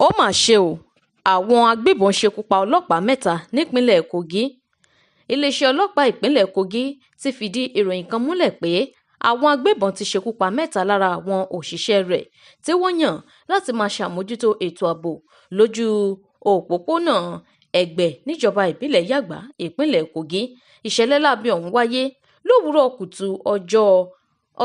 Ó mà ṣe o, àwọn agbébọn ṣekú pa ọlọ́pàá mẹ́ta nípínlẹ̀ Kogi. Iléeṣẹ́ ọlọ́pàá ìpínlẹ̀ Kogi ti fìdí ìròyìn kan múlẹ̀ pé àwọn agbébọn ti ṣekú pa mẹ́ta lára àwọn òṣìṣẹ́ rẹ̀ tí wọ́n yàn láti máa ṣàmójútó ètò ààbò lójú òpópónà Ẹ̀gbẹ́ níjọba ìbílẹ̀ Yàgbà, ìpínlẹ̀ Kogi. Ìṣẹ̀lẹ̀ láabi ọ̀hún wáyé lówùúrọ̀ kùtù ọjọ́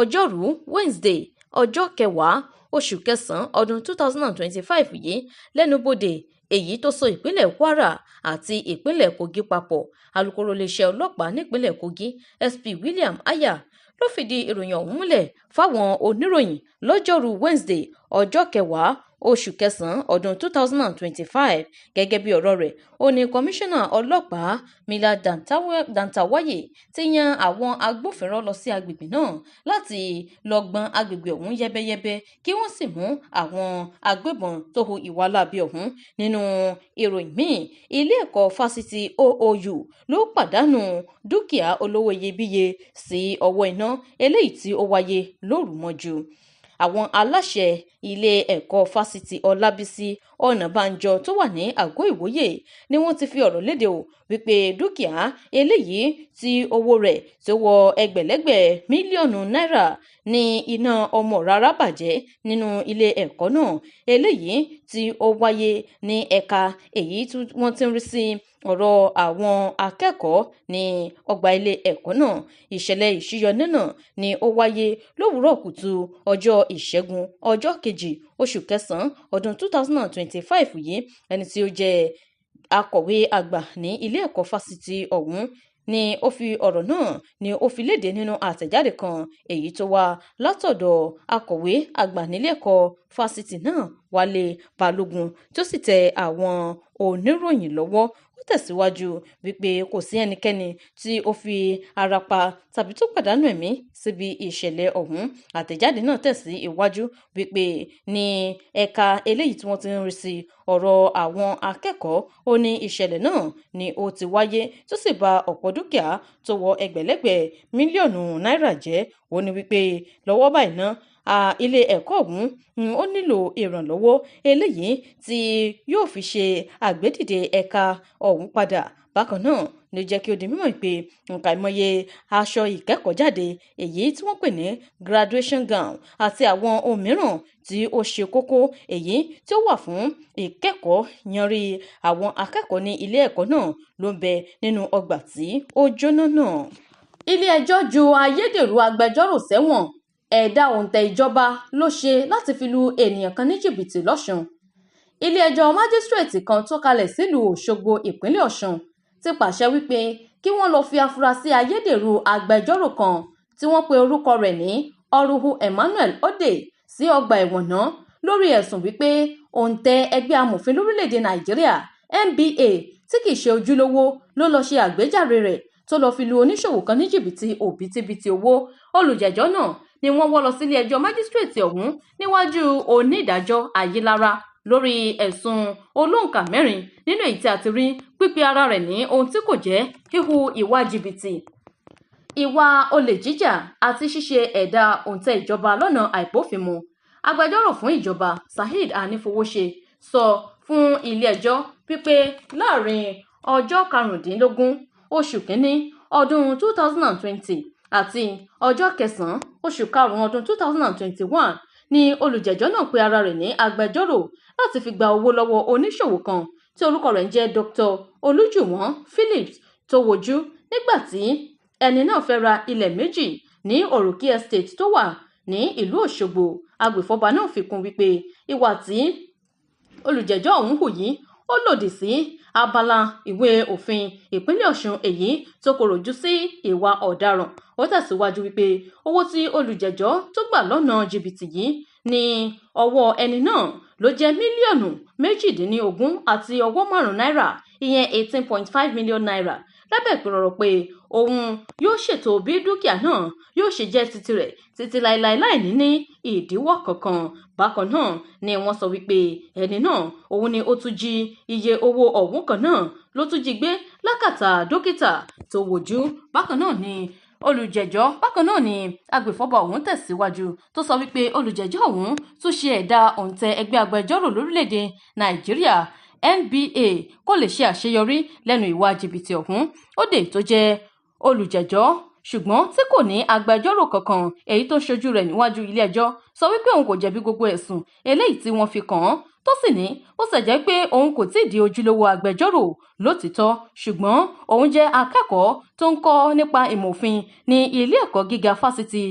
Ọjọ́rùú Wednesday, ọjọ́ kẹwàá oṣù kẹsàn-án ọdún 2025 yìí lẹ́nubodè èyí tó so ìpínlẹ̀ Kwara àti ìpínlẹ̀ Kogi papọ̀. Alūkkóró iléeṣẹ́ ọlọ́pàá nípínlẹ̀ Kogi, SP William Aya, ló fìdí ìròyìn ọ̀hún múlẹ̀ fáwọn oníròyìn lọ́jọ́rùú Wednesday, ọjọ́ kẹwàá oṣù kẹsàn-án ọdún 2025. Gẹ́gẹ́ bí ọ̀rọ̀ rẹ̀, ó ní kọmíṣánná ọlọ́pàá Millard Dantawaye ti yan àwọn agbófinró lọ sí agbègbè náà láti lọ gbọn agbègbè ọ̀hún yẹ́bẹ́yẹ́bẹ́ kí wọ́n sì mú àwọn agbébọn tó hu ìwà láabi ọ̀hún. Nínú ìròyìn míì, ilé ẹ̀kọ́ fásitì OOU ló pàdánù dúkìá olówó iyebíye sí ọwọ́ iná eléyìí tí ó wáyé lóru mọ́jú. Àwọn aláṣẹ ilé ẹ̀kọ́ fásitì Ọlábísí Ọ̀nàbànjọ tó wà ní Àgọ́ Ìwòye ni wọ́n ti fi ọ̀rọ̀ léde o wípé dúkìá eléyìí tí owó rẹ̀ tó wọ ẹgbẹ̀lẹ́gbẹ̀ mílíọ̀nù náírà ní iná ọmọ rárá bàjẹ́ nínú ilé ẹ̀kọ́ náà, eléyìí tí ó wáyé ní ẹ̀ka èyí tí wọ́n ti ń rí sí ọ̀rọ̀ àwọn akẹ́kọ̀ọ́ ní ọgbà ilé ẹ̀kọ́ náà. Ìṣẹ̀lẹ̀ ìṣíyọná náà ni ó wáyé lówùúrọ̀ kùtù ọjọ́ Ìṣẹ́gun, ọjọ́ kejì oṣù kẹsàn-án ọdún 2025 yìí. Ẹni tí ó jẹ́ akọ̀wé àgbà ní ilé ẹ̀kọ́ fásitì ọ̀hún ni ó fi ọ̀rọ̀ náà ni ó fi léde nínú àtẹ̀jáde kan èyí tó wá látọ̀dọ̀ akọ̀wé àgbà nílé ẹ̀kọ́ fásitì náà, Wálé Balógun, tó sì tẹ àwọn oníròyìn lọ́wọ́. Ó tẹ̀síwájú wípé kò sí ẹnikẹ́ni tí ó fi ara pa tàbí tó pàdánù ẹ̀mí síbi ìṣẹ̀lẹ̀ ọ̀hún. Àtẹ̀jáde náà tẹ̀sí iwájú wípé ní ẹ̀ka eléyìí tí wọ́n ti ń rí sí ọ̀rọ̀ àwọn akẹ́kọ̀ọ́, ó ní ìṣẹ̀lẹ̀ náà ni ó ti wáyé tó sì ba ọ̀pọ̀ dúkìá tó wọ ẹgbẹ̀lẹ́gbẹ̀ mílíọ̀nù náírà jẹ́. Ó ní wípé lọ́wọ́ báyìí ná, ilé ẹ̀kọ́ ọ̀hún ó nílò ìrànlọ́wọ́ eléyìí tí yóò fi ṣe àgbédìde ẹ̀ka ọ̀hún padà. Bákan náà ló jẹ́ kí ó di mímọ̀ pé nǹkan àìmọye aṣọ ìkẹ́kọ̀ọ́jáde èyí tí wọ́n pè ní graduation gown àti àwọn ohun mìíràn tí ó ṣe kókó èyí tí ó wà fún ìkẹ́kọ̀ọ́ yanrí àwọn akẹ́kọ̀ọ́ ní ilé ẹ̀kọ́ náà ló ń bẹ nínú ọgbà tí ó jóná náà. Ilé-ẹjọ́ ju ayédèrú agbẹjọ́rò sẹ́wọ̀n, ẹ̀dà òǹtẹ̀ ìjọba ló ṣe láti fi lu ènìyàn kan ní jìbìtì lọ́sùn. Ilé-ẹjọ́ májísrèètì kan tó kalẹ̀ sílùú Òṣogbo, ìpínlẹ̀ Ọ̀ṣun, ti pàṣẹ wípé kí wọ́n lọ́ọ́ fi afurasí ayédèrú agbẹjọ́rò kan tí wọ́n pe orúkọ rẹ̀ ní Orhuhu Emmanuel Odey sí ọgbà ẹ̀wọ̀n náà lórí ẹ̀sùn wípé òǹtẹ̀ ẹgbẹ́ amòfin lórílẹ̀‐èdè Nàìjíríà NBA tí kìí ṣe ojúlówó ló lọ́ọ́ ṣe àgbéjáre rẹ̀ tó lọ́ọ́ fi lu oníṣòwò kan ní jìbìtì òbítíbitì owó. Olùjẹ́jọ́ náà ni wọ́n wọ́ lọ sílé ẹjọ́ májísrèètì ọ̀hún níwájú onídàájọ́ Ayélára lórí ẹ̀sùn olóǹkà mẹ́rin, nínú èyí tí a ti rí pípe ara rẹ̀ ní ohun tí kò jẹ́, híhu ìwà jìbìtì, ìwà olè jíjà àti ṣíṣe ẹ̀dà òǹtẹ̀ ìjọba lọ́nà àìbófinmu. Agbẹjọ́rò fún ìjọba, Saheed Anífowóṣe, sọ fún ilé-ẹjọ́ wípé láàrin ọjọ́ 15 oṣù kínní ọdún 2020 àti ọjọ́ kẹsàn-án oṣù karùn-ún ọdún 2021 ni olùjẹ́jọ́ náà pe ara rẹ̀ ní agbẹjọ́rò láti fi gba owó lọ́wọ́ oníṣòwò kan tí orúkọ rẹ̀ ń jẹ́ Dr. Olújùwọ̀n Phillips tó wojú nígbà tí ẹni náà fẹ́ ra ilẹ̀ méjì ní Òròkí Estate tó wà ní ìlú Òṣogbo. Agbèfọ́ba náà fi kún wípé ìwà tí olùjẹ́jọ́ ọ̀hún hù yìí ó lòdì sí abala ìwé òfin ìpínlẹ̀ Ọ̀ṣun èyí tó kọ̀rọ̀ ojú sí ìwà ọ̀daràn. Ó tẹ̀síwájú wípé owó tí olùjẹ́jọ́ tó gbà lọ́nà jìbìtì yìí ní ọwọ́ ẹni náà ló jẹ́ mílíọ̀nù 18.5 náírà, ìyẹn 18.5 million naira, lábẹ́ ìpìrọ̀rọ̀ pé òun yóò ṣètò bí dúkìá náà yóò ṣe jẹ́ titi rẹ̀ títí láéláé láì ní ní ìdíwọ́ kankan. Bákan náà ni wọ́n sọ wípé ẹni náà òun ni ó tún jí iye owó ọ̀hún kan náà ló tún jí gbé lákàtà dókítà tó wojú. Bákan náà ni Olùjẹ́jọ́ bákan náà ni agbèfọ́ba ọ̀hún tẹ̀síwájú tó sọ wípé olùjẹ́jọ́ ọ̀hún tún ṣe ẹ̀dà òǹtẹ̀ ẹgbẹ́ agbẹjọ́rò lórílẹ̀‐èdè Nàìjíríà NBA kó lè ṣe àṣeyọrí lẹ́nu ìwà jìbìtì ọ̀hún. Òde tó jẹ́ olùjẹ́jọ́ ṣùgbọ́n tí kò ní agbẹjọ́rò kankan èyí tó ń ṣojú rẹ̀ níwájú ilé-ẹjọ́ sọ wípé òun kò jẹ̀bi gbogbo ẹ̀sùn eléyìí tí wọ́n fi kàn án, tó sì ní ó sì jẹ́ pé òun kò tí ì di ojúlówó agbẹjọ́rò lótìítọ́, ṣùgbọ́n òun jẹ́ akẹ́kọ̀ọ́ tó ń kọ́ nípa ìmọ̀ òfin ní ilé ẹ̀kọ́ gíga fásitì.